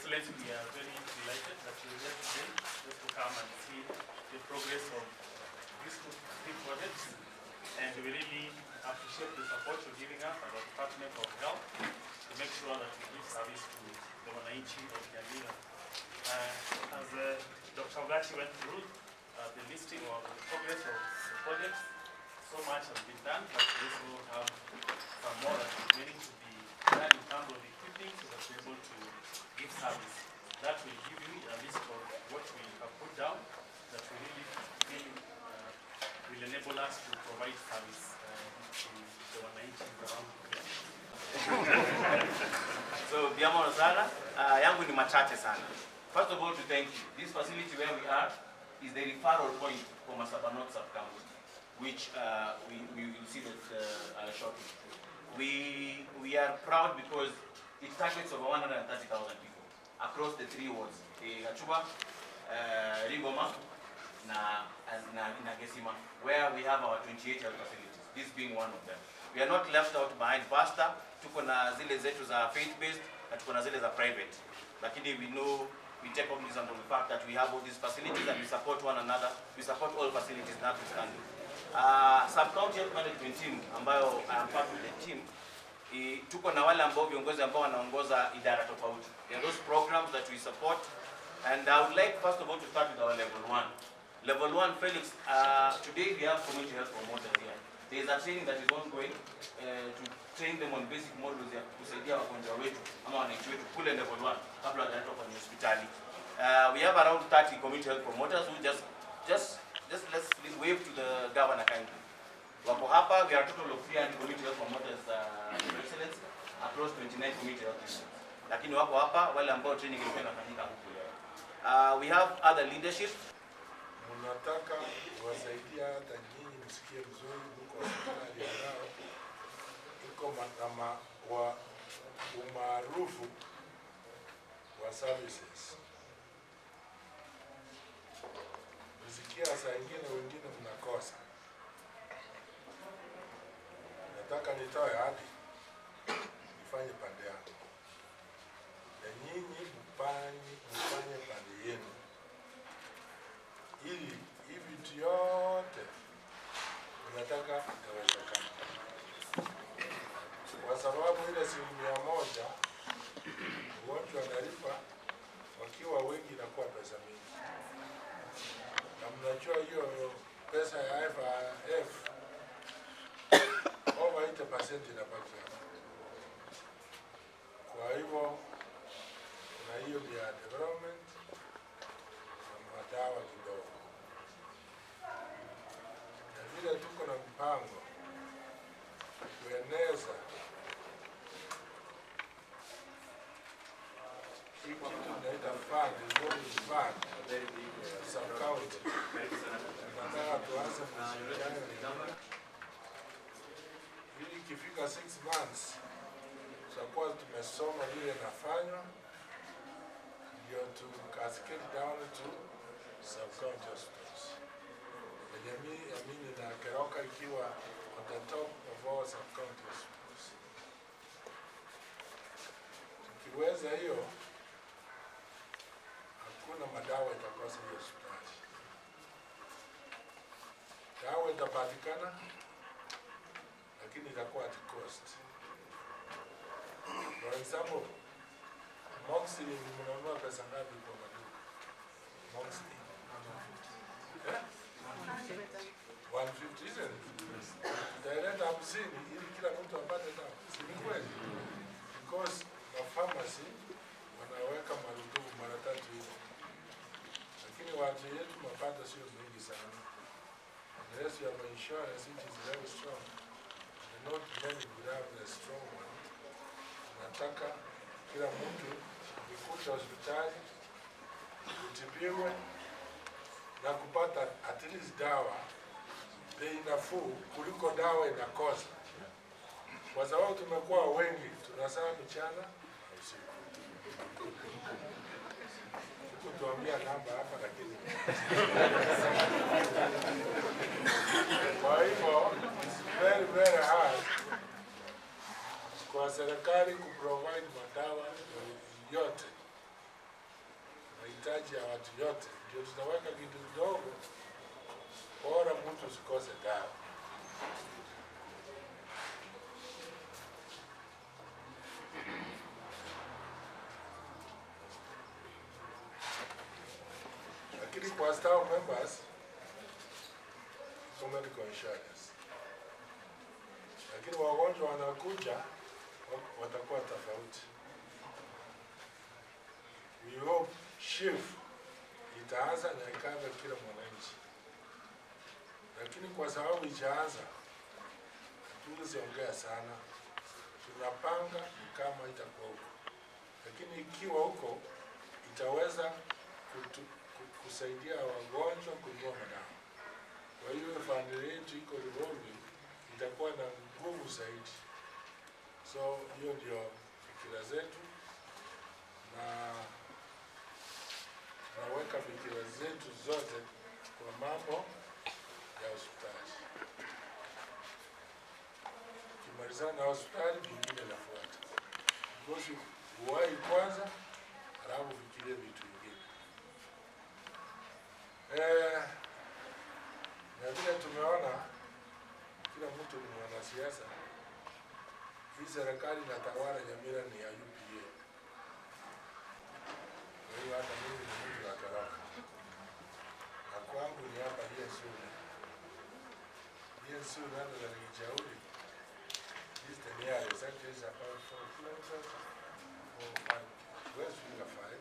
Excellency, we are very delighted that you're here today just to come and see the progress of these two three projects. And we really appreciate the support you're giving us as a Department of Health to make sure that we give service to the wananchi of Nyamira. As Dr. Ogachi went through the listing of the progress of the projects, so much has been done, but we also have some more that is remaining to be done in terms of equipping so that we're able to give service. That will give you a list of what we have put down that we really feel will enable us to provide service to the wananchi around here. So Biamo sana, yangu ni machache sana. First of all, to thank you. This facility where we are is the referral point for Masaba North Sub-County, which we will see that shortly. We are proud because it targets over 130,000 people across the three wards, Gachuba, Rigoma, na Gesima, where we have our 28 health facilities, this being one of them. We are not left out behind, Pastor. Tuko na zile zetu za faith-based na tuko na zile za private. Lakini we know, we take cognizance of the fact that we have all these facilities and we support one another. We support all facilities notwithstanding. Sub-county health management team ambayo I am part of the team, tuko na wale ambao viongozi ambao wanaongoza idara tofauti. There are those programs that we support, and I would like first of all to start with our level 1. Level 1, Felix, today we have community health promoters here. There is a training that is ongoing to train them on basic models ya kusaidia wagonjwa wetu ama wananchi wetu kule level 1 kabla hawajaletwa kwenye hospitali. We have around 30 community health promoters who just let's wave to the governor kindly. Wako hapa, we are a total of 300 community health promoters, Your Excellency, across 29 community health units. Lakini wako hapa wale ambao training ilikuwa inafanyika huku leo. We have other leadership. Mnataka kuwasaidia hata nyinyi msikie mzuri, mko hospitali ambayo iko wa umaarufu wa services. Msikia saa ingine wengine mnakosa. Nataka nitoe hadi nifanye pande yangu, na nyinyi mfanye pande yenu, ili hii vitu yote unataka itawezekana, kwa sababu ile 1% watu wanalipa wakiwa wengi inakuwa pesa mingi, na mnajua hiyo pesa ya FIF over 80% inabaki hapa. Kwa hivyo kuna hiyo ya development na madawa kidogo, na vile tuko na mpango kueneza hii kitu tunaita fund, revolving fund sub county. Tunataka tuanze mwezi ili ikifika 6 months tutakuwa tumesoma vile inafanywa, ndio tu cascade down to sub county hospitals. Na jamii amini na Keroka ikiwa on the top of all sub county hospitals. Tukiweza hiyo, hakuna madawa itakosa hiyo hospitali. Dawa itapatikana, lakini itakuwa at cost. For example, Amoxicillin mnanunua pesa ngapi kwa maduka? Amoxicillin. Eh? 150, isn't it? Tutaileta 50 ili kila mtu apate dawa. Si ni kweli? Because na pharmacy wanaweka marudufu mara tatu hivi. Lakini watu yetu mapato sio mingi sana. Unless you have insurance which is very strong. And not many would have the strong one. Nataka kila mtu ukikuta hospitali utibiwe na kupata at least dawa bei nafuu kuliko dawa inakosa, kwa sababu tumekuwa wengi tunasema mchana na usiku. Sikutuambia namba hapa, lakini kwa hivyo it's very very hard kwa serikali kuprovide madawa yote. mahitaji ya watu yote, ndio tutaweka kitu kidogo, bora mtu usikose dawa. Lakini kwa staff members iko medical insurance, lakini wagonjwa wanakuja watakuwa tofauti. We hope SHIF itaanza na ikaza kila mwananchi, lakini kwa sababu ijaanza, hatuwezi ongea sana. Tunapanga kama itakuwa huko, lakini ikiwa huko itaweza kusaidia wagonjwa kununua madawa. Kwa hiyo fund yetu iko revolving itakuwa na nguvu zaidi. So hiyo ndio fikira zetu, na tunaweka fikira zetu zote kwa mambo ya hospitali. Kimalizana na hospitali, vingine nafuata. Because uwahi kwanza, halafu fikirie vitu vingine. Na vile tumeona kila mtu ni mwanasiasa. Hii serikali inatawala Nyamira ni ya UPA. Kwa hiyo hata mimi ni mtu wa Tharaka. Na kwangu ni hapa Liensule. Liensule hata za Kijauri. This the nearest, actually is about 4 kilometers or 5. West Finger 5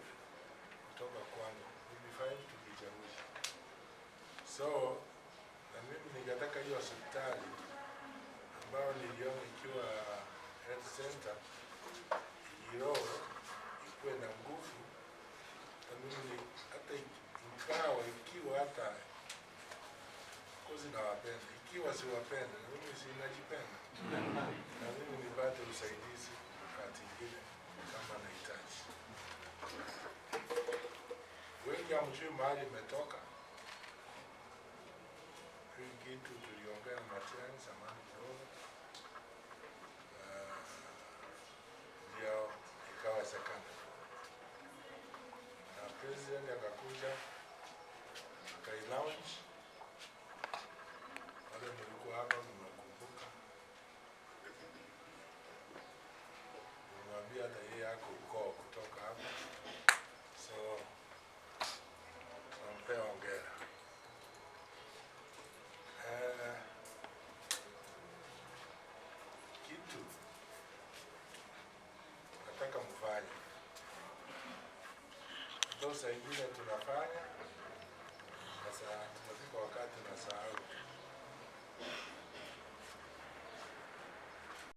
kutoka kwangu. Maybe 5 to Kijauri. So na mimi ningetaka hiyo hospitali ambayo niliona ikiwa health center Igiroro ikuwe na nguvu, na mimi hata ingawa ikiwa hata kozi nawapenda, ikiwa siwapenda na mimi sinajipenda, na mimi nipate usaidizi wakati ingine kama nahitaji. Wengi hamjui mahali imetoka. Hii kitu tuliongea na Matiang'i zamani kidogo, ndio ikawezekana, na president akakuja akailaunch. Wale mlikuwa hapa mnakumbuka, nimwambia hata yeye ako ukoo kutoka hapa, so nampea hongera. Kitu nataka mfanye, ndio saa ingine tunafanya, sasa tunafika wakati tunasahau.